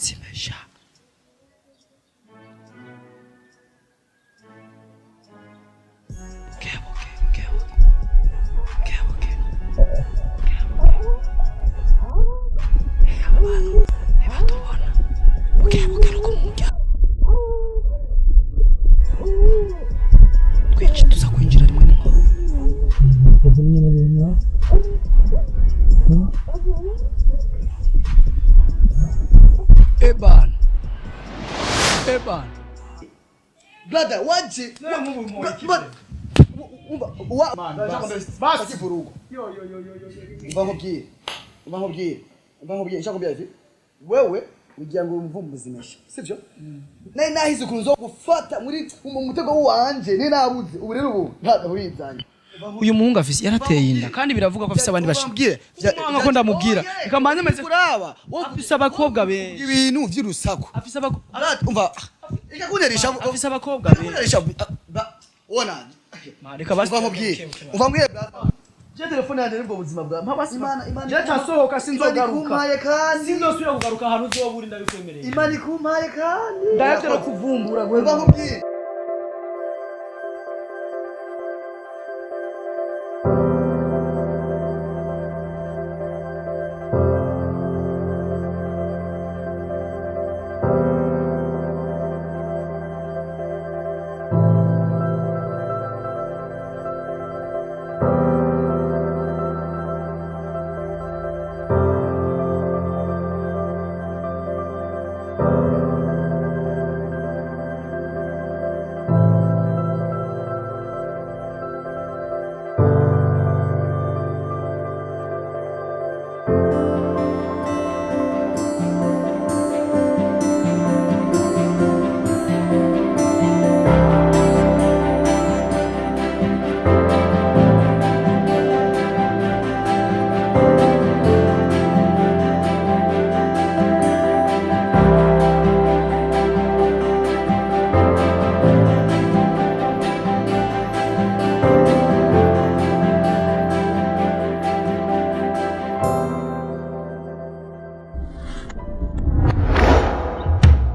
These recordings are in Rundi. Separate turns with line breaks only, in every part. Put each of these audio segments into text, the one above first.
Umuvumbuzi mesha. Buke buke buke buke buke buke buke. Reka aba bantu ntibatubona. Buke buke no ku muryango. Twinshi tuza kwinjira rimwe n'inkoho. Ebana. Ebana.
Brother, waje. Umva, wa
Basi.
kivurugo. Umva nkubwire. Umva nkubwire. Umva nkubwire, nshaka kubwira ati wewe ugira ngo umvumbuzi mesha, sivyo? Nari nahize ukuntu zo gufata muri mu mutego wanje, ni nabuze. Ubu rero ubu ntabwo bizanye.
Uyu muhungu afise yarateye inda kandi biravuga ko afise abandi bashika.
Mbwire.
Umwanga ko ndamubwira. Reka mbanze meze
Kuraba. Wowe
afise abakobwa benshi.
ibintu vy'urusaku.
Afise abakobwa
Brother, umva. Ikakunterisha.
afise abakobwa benshi.
Ikakunterisha. Wona.
Reka basi.
Umva nkubwire. Umva nkubwire brother.
Je telefone yanjye nibwo buzima bwa mpa basi.
Imana Imana
Je tasohoka sinzogaruka.
Imana ikumpaye kandi.
Sinzosubira kugaruka ahantu uzoba uri ndabikwemereye.
Imana ikumpaye kandi.
Ndayatera kuvumbura gwe.
Umva nkubwire.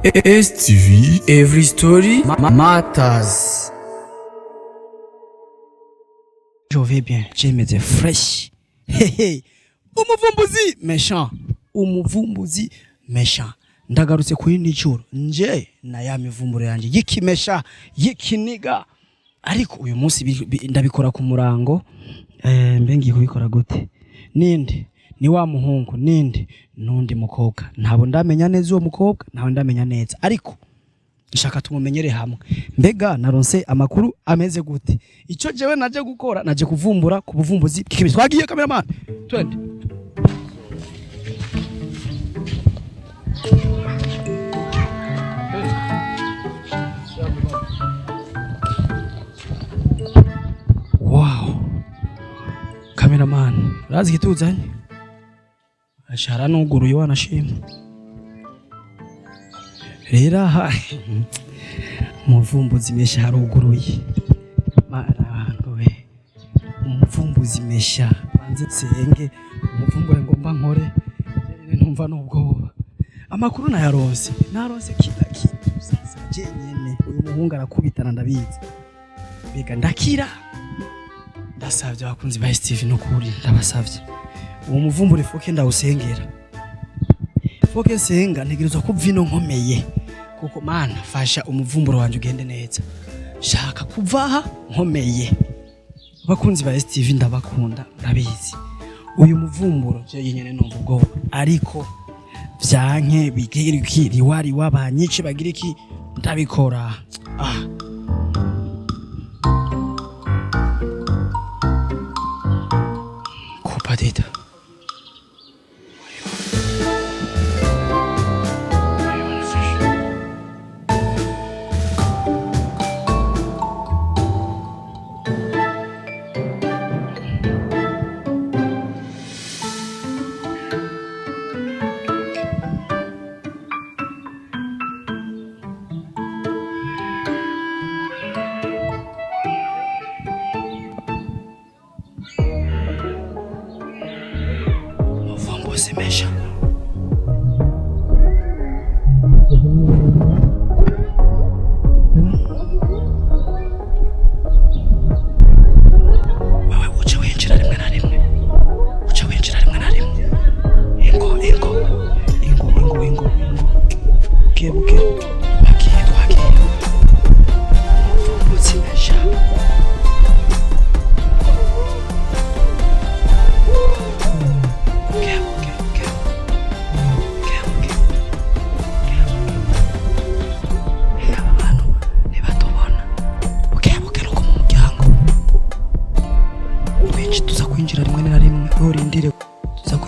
STV Every Story Matters.
Je vais bien, jemeze fresh. Hehe. Umuvumbuzi méchant. Umuvumbuzi méchant. Ndagarutse kuri nicuro nje na ya mivumburo yanje yikimesha yikiniga, ariko uyu munsi ndabikora ku murango. Mbe ngiye kubikora gute? Ninde ni wa muhungu, ninde nundi mukobwa? Ntabwo ndamenya neza uwo mukobwa, ntabwo ndamenya neza, ariko nshaka tumumenyere hamwe. Mbega naronse amakuru ameze gute? Icyo jewe naje gukora, naje kuvumbura ku buvumbuzi bw'ikibisi. Twagiye cameraman, twende. Wow, cameraman urazi igituzanye ashara nuguruye wanashima. Rero aha umuvumbuzi mesha haruguruye. Mana we, umuvumbuzi mesha, banze nsenge umuvumbure ngomba nkore jenyine ntumva n'ubwoba. Amakuru nayaronse, naronse kila kitu. Sasa jenyene uyu muhungu arakubitana ndabizi. Mbega ndakira, ndasavye abakunzi ba STV, nukuri ndabasavye, uwo muvumbure foke ndawusengera, foke nsenga ntegerezwa kuva ino nkomeye, kuko Mana fasha umuvumburo wanje ugende neza. Shaka kuva aha nkomeye. Abakunzi ba STV ndabakunda, murabizi. Uyu muvumburo je nyene numva ubwoba, ariko vyanke bigira iki riwari wabanyice bagira iki, ndabikora. Ah, kupa dita.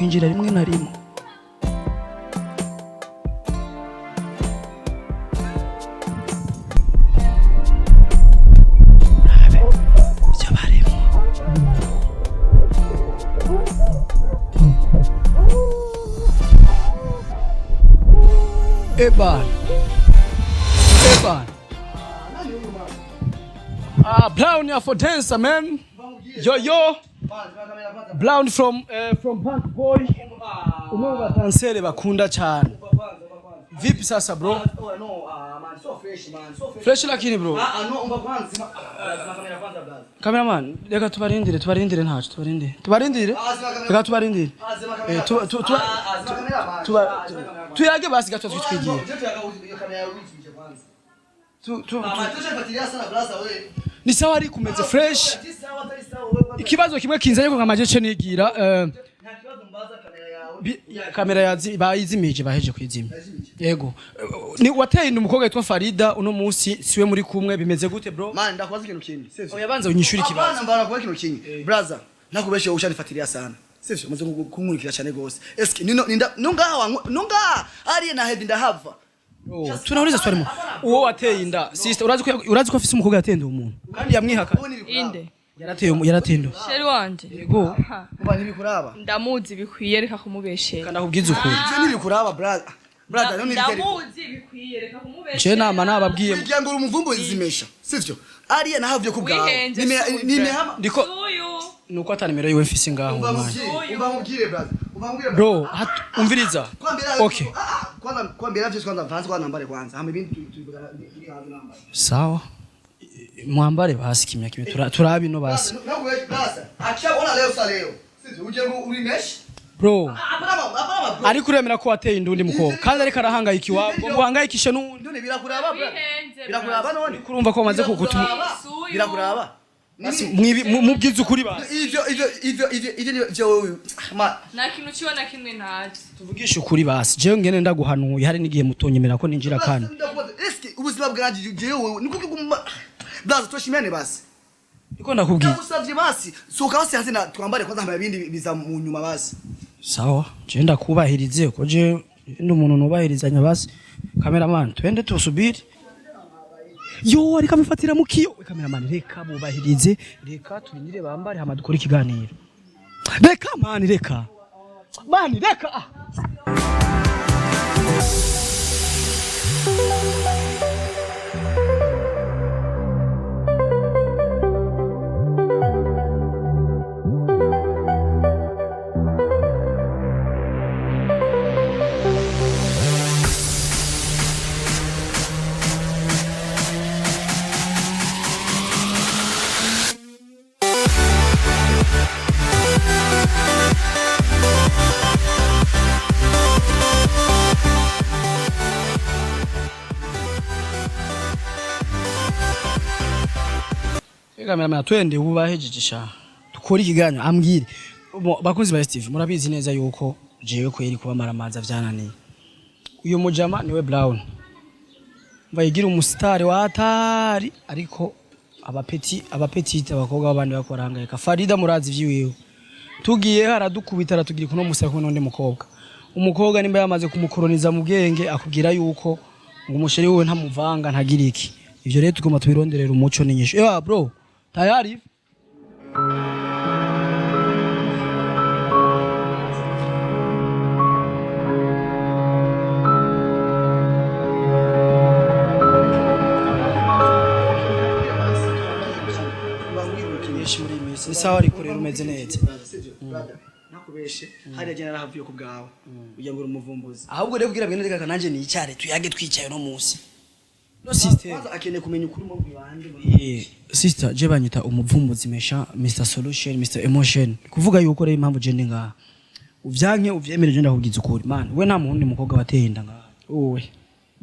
akinjira rimwe na rimwe. Rabe ibyo barimo. Eban. Eban. Ah, Brown here for dancer, man. Yo yo. Brown from Punk Boy. Umwe mu badansere bakunda cyane. Vipi sasa, bro?
Oh no, ah man, so fresh man, so fresh.
Fresh lakini, bro.
Ah ah, no, umva kwanza, zima kamera kwanza, brother.
Cameraman, reka tubarindire, tubarindire ntaco, tubarindire. Tubarindire.
Ah, zima kamera.
Reka tubarindire.
Ah, zima kamera.
Eh, tuba tuba
Ah, ah, zima kamera man.
tuba
Ah, zima kamera.
tuyage basi gato twitwigiye.
Je tuyaga iyo kamera yawe witwije kwanza.
Tu tu
Ah man, tushafuatilia sana brother wewe.
Ni sawa ariko umeze fresh.
Si sawa, atari sawa wewe.
Ikibazo kimwe kinzanye ko nkamaje ce nigira
Nta kibazo, mbaza kamera yawe.
Kamera yazi bayizimije, baheje kwizimya. Yego. Ni wateye inda umukobwa witwa Farida, uno munsi siwe muri kumwe, bimeze gute, bro?
Man, ndakubaza ikintu kimwe, sivyo?
Oya, banza unyishure ikibazo.
Hapana, mbana kuba ikintu kimwe. Brother, nakubeshe ushanifuatilia sana. Sivyo? Umaze kunkurikira cyane gose. Eske nino ninda nungaha wangu nungaha ariye na head ndahava.
Oh, tunauliza swali mo. Uwo wateye inda, sister, urazi ko afise umukobwa yateye inda umuntu. Kandi yamwihaka.
Inde?
Yarateye inda.
Chéri wanje?
Yego.
Ha,
Kuba ntibikuraba.
Ndamuzi bikwiye, reka kumubeshera.
Kandi akubwiza ukuri.
Ivyo ntibikuraba, brother. Brother, none ibiteri.
Ndamuzi bikwiye, reka kumubeshera.
Je nama nababwiye.
Kugira ngo uri umuvumbu zimesha. Sivyo? Ariye nahavye ku bwawe.
Wihenze, suja.
Nimehama.
Ndiko
Suyu.
nuko atani nimero yiwe mfise ngaho
Umva
mwana.
mubwire, umva mubwire brother. Umva mubwire.
Bro, umviriza.
Kwambira.
Okay.
Ah, ah, kwanza kwambira vyose kwanza mvanze kwa nambare kwanza. Hama ibindi tubivugana turi hanze nambare.
Sawa. Mwambare basi kimya kimya turabi no basi.
Nakubeshe brother. Acha ona leo sa leo. Sivyo? Uje ngo urimeshe?
Bro,
Hapana hapana bro.
ariko uremera ko wateye inda undi mukobwa kandi ariko arahangayika iwabo ngo uhangayikishe n'uwundi.
None birakuraba brother.
Wihenze.
Birakuraba none.
Kurumva ko bamaze kugutuma.
Suyu.
Birakuraba.
Basi mubwize ukuri basi.
Ivyo wewe ma
Nta kintu ciwe na kimwe ntazi.
Tuvugishe ukuri basi. Jewe ngene ndaguhanuye hari n'igihe mutonyemera ko ninjira kandi.
Ndakubaza, eske ubuzima bwanje jewe niko kuguma brother, twashimane basi.
Niko ndakubwiye.
Ndagusavye basi, sohoka basi hanze na twambare kwanza, hama ibindi biza mu nyuma basi.
Sawa, je ndakubahirize ko je ndi umuntu nubahirizanya basi. Cameraman, twende tusubiri. Yo, ariko amufatira mu kiyo. We cameraman, reka bubahirize, reka turindire bambare hama dukore ikiganiro. Reka man, reka. Man, reka. Ah. Cameraman, twende ubahejeje sha. Dukore ikiganiro ambwire. Bakunzi ba Steve, murabizi neza yuko jewe kweri kuba maramaza vyananiye. Uyu mujama niwe Brown. Mva yigira umusitari wa hatari ariko abapeti abapetite abakobwa b'abandi bakorangayika. Farida murazi vyiwiwe. Tugiye haradukubita aratugira kuno musara kumwe n'undi mukobwa. Umukobwa nimba yamaze kumukoroniza mu bwenge akubwira yuko ngo umuchéri wiwe ntamuvanga ntagira iki. Ivyo rero tugomba tubironderera umuco n'inyishu. Ewa bro, tayari? Nyinshi muri iyi minsi. Ni sawa ariko rero umeze neza.
Nakubeshe hariya jye narahavuye ku bwawe ugira ngo uri umuvumbuzi, ahubwo rero kugira bwene reka nanjye nicare tuyage twicaye no munsi.
No sister.
Kwanza akeneye kumenya ukuri mu bibande.
Sister, je banyita umuvumbuzi mesha, Mr Solution, Mr Emotion. Kuvuga yuko rero impamvu je ndi ngaha. Uvyanke uvyemere, je ndakubwiza ukuri. Man, we nta muhundi mukobwa wateye inda ngaha.
Uwe?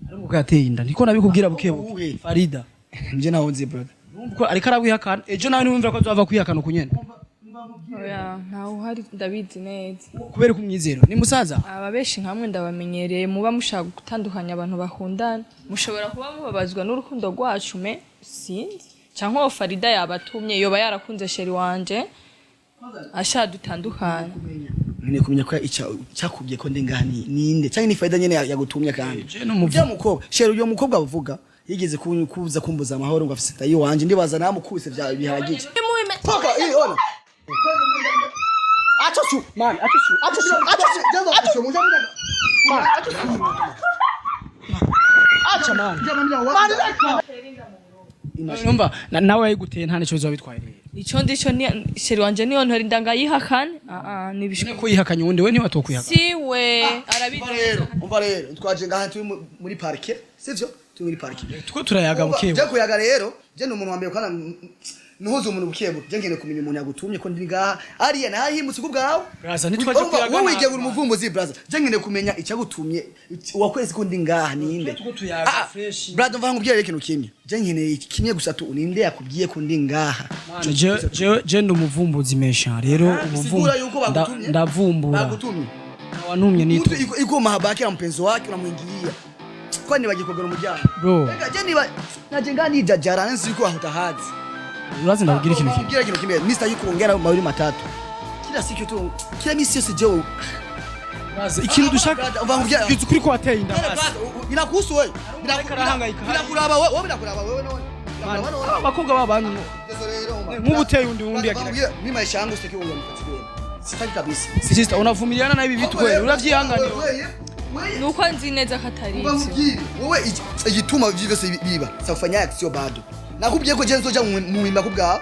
Ari umukobwa yateye inda. Niko nabikubwira buke buke.
Uwuhe?
Farida.
Nje naho nzi brother.
Urumva ko ariko arabihakana. Ejo nawe niwumvira ko azova kwihakana ukunyene.
Oya, ntawe uhari, ndabizi neza.
Kubera ko umwizero. Ni musaza?
Aba benshi nkamwe ndabamenyereye, muba mushaka gutandukanya abantu bakundana, mushobora kuba mubabazwa n'urukundo rwacu, mais sinzi canke uwo Farida yabatumye, yoba yarakunze chéri wanje ashaka dutandukanye.
Nkeneye kumenya ko icyakubwiye ko ndi ngaha ninde cyangwa ni faida nyene yagutumye kandi.
Je n'umuvu-
Ujya mukobwa, chéri, uyo mukobwa bavuga yigeze kuza kumbuza amahoro ngo afise tayi wanje, ndibaza namukubise vya bihagije. Toka iyi ona. Acho su,
Man, acho su.
Acho su, acho su, jaza acho su, man, acho su.
Acha man.
Man, reka.
Numva nawe yayiguteye nta nico bizoba bitwaye rero.
Ico ndico ni chéri wanje niyo ntori ndangayihakane. Ah ah, nibishwe.
Nyene kuyihakanya uwundi we ntiwatokwihakana.
Siwe arabizi.
Umva rero, umva rero, twaje ngaha turi muri parike, sivyo? Turi muri parike.
Tuko turayaga
Umva,
bukebu.
Je kuyaga rero, je ni umuntu wa mbere kana ntuhuze umuntu bukebu. Je nkeneye kumenya umuntu yagutumye ko ndi ngaha. Ariya nahimutse ku bwawe.
Braza, ntitwaje
Urumva,
kuyaga
wowe
nabi.
wigenga uri umuvumbuzi, braza. Je nkeneye kumenya icyagutumye, wakwezi ko ndi ngaha ninde?
Tuko tuyaga
Ah,
fresh.
Brother, mva nkubwire rero ikintu kimwe. Je nkeneye kimwe gusa tu, ninde yakubwiye ko ndi ngaha?
Je ndi umuvumbuzi mesha rero ubuvumbu
Sigura yuko bagutumye.
Ndavumbura.
Bagutumye.
Wantumye
Mtu
nito.
iko mahabaki ya mpenzi wake unamuingilia. Kwani bagikogera umuryango?
Bro.
Reka je niba naje ngaha nijajara nzi yuko aho utahazi.
Urazi ndabwira ikintu kimwe.
Kila kintu kimwe Mr. yuko ongera mawili matatu. Kila siku tu, kila misi yose je.
Urazi ikintu dushaka.
Umva nkubwira.
Uzi ukuri ko wateye inda basi.
Binakuhusu wewe.
Ariko arahangayika.
Binakuraba wewe, binakuraba wewe none. Binakuraba none.
Abakobwa b'abantu
Tezo rero umva.
Nk'ubu uteye undi wundi
Umva
agira.
nkubwira, mimi maisha yangu sitaki uwe mfuatilie. Sitaki kabisa.
Sister, unavumiliana na hivi vitu kweli? Uravyihanganira?
Wewe, wewe.
Nuko nzi neza ko atari
Umva
ivyo.
nkubwire, wowe igituma ivyo vyose biba sakufanya sio bado. Nakubwiye ko je nzoja mu mwimba kubwawe.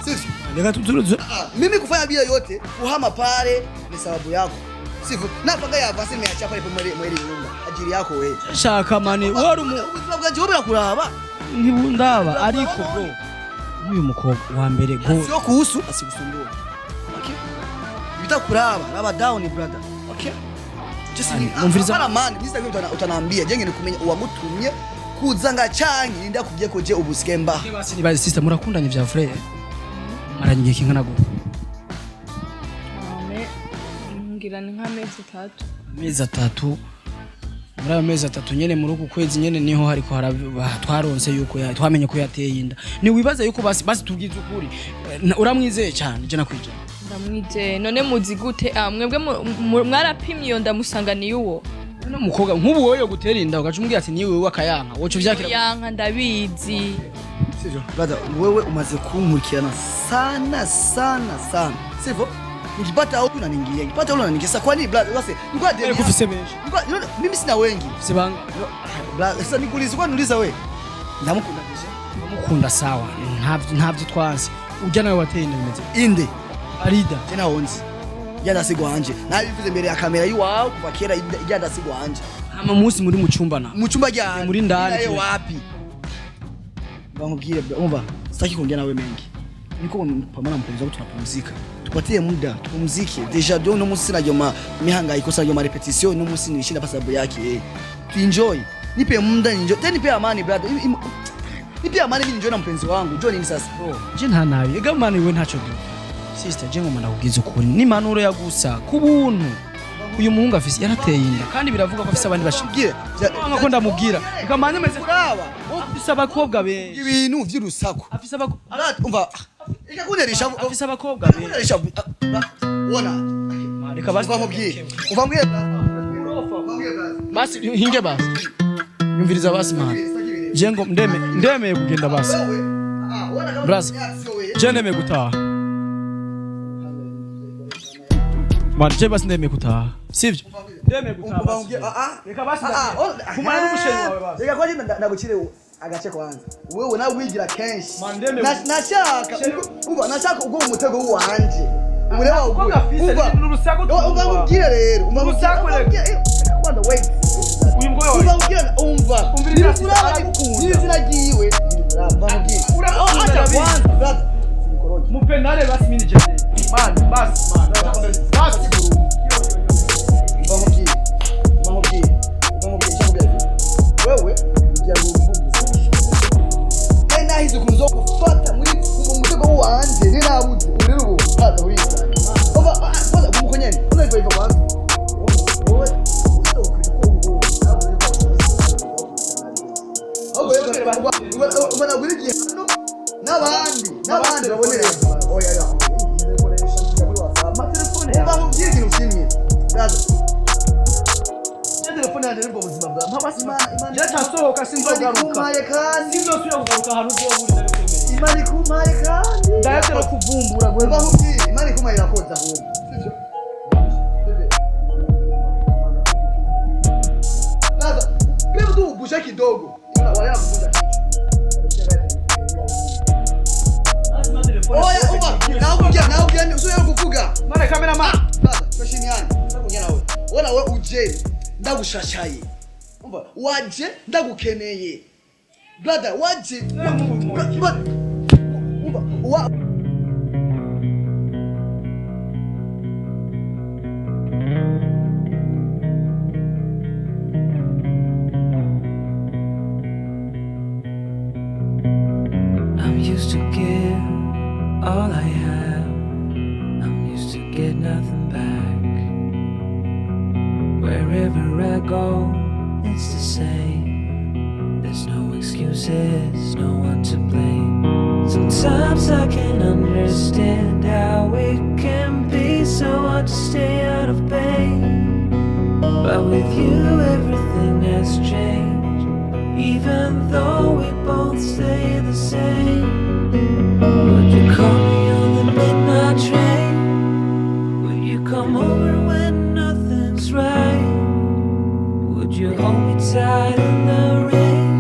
Sivyo?
Reka tuzuruze.
Ah, mimi kufanya bila yote kuhama pale ni sababu yako, sivyo? Napanga ya avance nimeacha pale mwele mwele nyumba ajili yako wewe.
Shaka mani wari umu
Ubuzima bwanje wowe birakuraba.
Ntibundaba ariko bro. Uyu mukobwa wa mbere go.
Sio kuhusu asikusumbue. Okay, bitakuraba raba down, brother. Okay, just
Mani, umviriza-
hapana man, mimi sitaki utanaambia je ngene kumenya uwagutumye kuza nga canke ninda kubwiye ko je ubusike mba.
Basi nibaze, sister, murakundanye vya vrai? Maranye igihe kingana gute?
Ame ngira ni nk'amezi 3.
Amezi 3. Muri ayo mezi 3 nyene, muri uku kwezi nyene niho hariko twaronse yuko twamenye ko yateye inda. Ntiwibaza yuko basi basi tubwize ukuri, uramwizeye cyane 100%?
Ndamwizeye. None muzi gute? Ah, mwebwe mwarapimye iyo ndamusanga niyo uwo?
None umukobwa nk'ubu wowe yogutera inda ugaca umubwira ati niwe wewe akayanka, woca uvyakira?
Yanka ndabizi.
Sivyo brother, wewe umaze kunkurikirana sana sana sana, sivyo? Nikipata huyu unaniingilia, nikipata huyu unaniingilia. Sasa kwa nini, brother? Sasa nilikuwa
Wewe kufise benshi.
Mimi sina wengi.
Ufise banga?
Brother, sasa nikuulize, kwa niuliza wewe. Ndamukunda kisha.
Uramukunda, sawa, ntavyo twanse. Urya nawe wateye inda bimeze?
Inde?
Arida.
Tena honzi. Yanda sigwanje. Nabivuze imbere ya kamera yiwawe kuva kera, yanda sigwanje.
Hama munsi muri mu cyumba na
Mu chumba gya
Muri ndani.
Naye wapi? Bamubwire umva, sitaki kuongea nawe mengi. Niko pamoja na mpenzi wangu tunapumzika. Tupatie muda tupumzike. Déjà ndio no munsi najyo ma mihangayiko sajyo ma répétition no munsi nishinda kwa sababu yake. Tu enjoy. Nipe muda enjoy. Tena nipe amani, brother. Nipe amani mimi enjoy na mpenzi wangu. Njoo nini sasa?
Je nta nabi ega mani we ntacyo du. Sister, je ngoma ndakubwiza ukuri n'impanuro ya gusa ku buntu. Uyu muhungu afise yarateye inda kandi biravuga ko afise abandi bashimye.
Mbwire.
Wanga ko ndamubwira reka mane meze
Kuraba.
afise abakobwa benshi.
Ibintu vy'urusaku.
Afise abakobwa.
Brother, umva. Ikakunerisha.
Afise abakobwa benshi.
Ikakunerisha. Wona.
Reka basi.
Umva nkubwire. Umva mbwire. Umva mbwire, brother.
Basi hinge basi yumviriza basi man, je ngo ndemeye kugenda basi.
Wewe. Ah, wona kama
Brother. Je ndemeye gutaha man, je basi ndemeye gutaha, sivyo? Ndemeye gutaha basi. Reka basi kumara n'umushenyi wawe basi.
Reka kwaje ndagucire agace kwanza. Wewe nawe wigira kenshi.
Man, ndemeye
Nashaka uba nashaka ubwo mu mutego wanje. Ureba
Kuko
uguye.
gafise
Umva.
ni urusaku
Umva
twumva.
nkubwire rero. Umva
Urusaku
nkubwire.
reka.
Kwanza wait.
Uyu mugore wawe.
Umva nkubwire, umva.
Umviriza,
Nirikuraba
aragukunda.
n'izina ryiwe. Nirikuraba. Umva nkubwire.
Uramukunda,
Acha
ndabizi.
kwanza, brother. Sinikoroge.
Mupenale basi mimi nicheze. Man, basi man. Basi.
Umva nkubwire. Umva nkubwire. Umva nkubwire. Icyo nkubwira ni, wewe ugira ngo umvumbuze. Nari nahize ukuntu zo gufata muri mu mutego wanje ni nabuze urero ubu haza uriza. Umva, ah, kwanza umuko nyene unaiva iva kwanza. Wowe uzokwira ko ubu nawe uri ahubwo rero ubona buri gihe hano n'abandi n'abandi babonera. Oya ya.
yanjye nibwo buzima bwawe. Mpa basi.
Imana-
Je ntasohoka, sinzogaruka.
Imana ikumpaye kandi.
Sinzosubira kugaruka ahantu uzoba uri, ndabikwemereye.
Imana ikumpaye kandi.
Ndahevye no kuvumbura
Umva
wewe.
nkubwire, Imana ikumpaye irakoza ahubwo, sivyo? Bebe. Sasa, bebe tu ubushe kidogo. Wala kuvunja kichwa.
Lazima telefone.
Oya, umva, nakubwira, nakubwira, usubire kuvuga.
Mane cameraman.
Sasa, twashimiane. Ndakunya nawe. Wewe nawe uje ndagushashaye. Umva, waje ndagukeneye. Brother, waje. Umva, wa
I'm used to give all I have. I'm used to get nothing back. Wherever I go, it's the same. There's no excuses, no one to blame. Sometimes I can't understand how it can be so hard to stay out of pain. But with you, everything has changed. Even though we both stay the same. Would you call me on the midnight train? Would you come over when nothing's right? Would you hold me tight in the rain?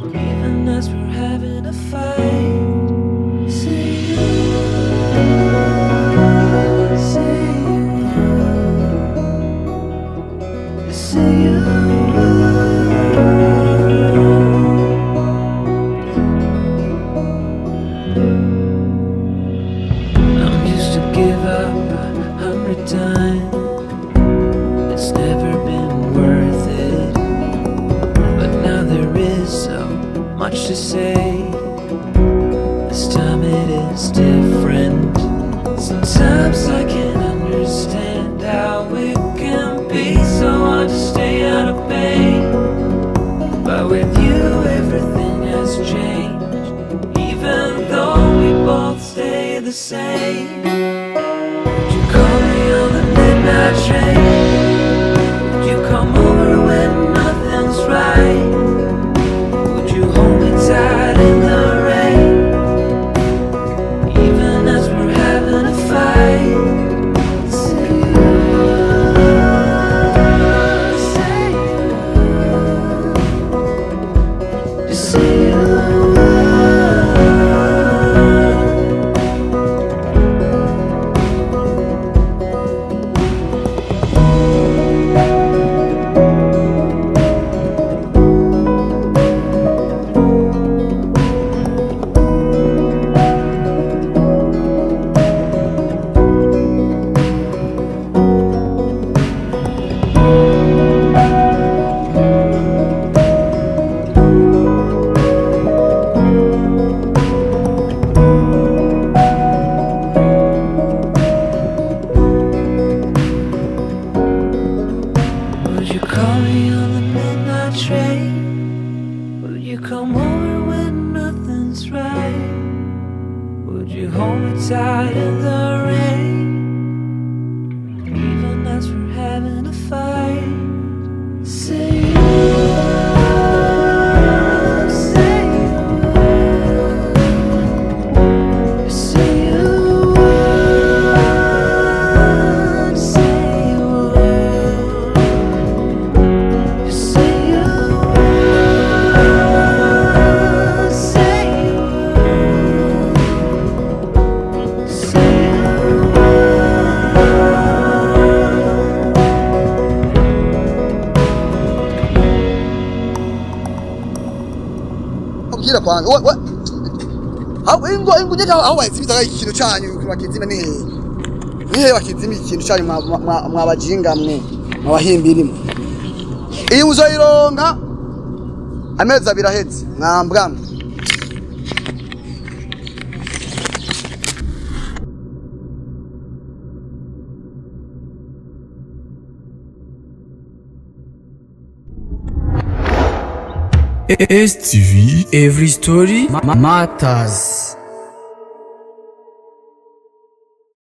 Even as we're having a fight. Say you, say you, say you. I'm used to give up 100 times. It's never been worth it. But now there is so much to say. This time it is different. Sometimes I can't understand how it can be so hard to stay out of pain. But with you, everything has changed. Even though we both stay the same. Would you call me on the midnight train? Would you come over when nothing's right? Would you hold me tight in the rain? Even as we're having a fight. Say you, say you, just say you. Would you call me on the midnight train? Would you come over when nothing's right? Would you hold me tight in the rain? Even as we're having a fight. Say you, say you, say you, say you. Say you, say you, say you.
Ubwira kwanza. Wa aho ingo ingo nyaka aho bayizimiza ikintu cyanyu bakizima ni hehe? Ni hehe bakizima ikintu cyanyu mwabajinga mwe mwabahimbiri mwe? Iyi uzoyironka amezi 2 ahetse mwambwa mwe.
STV Every Story Matters.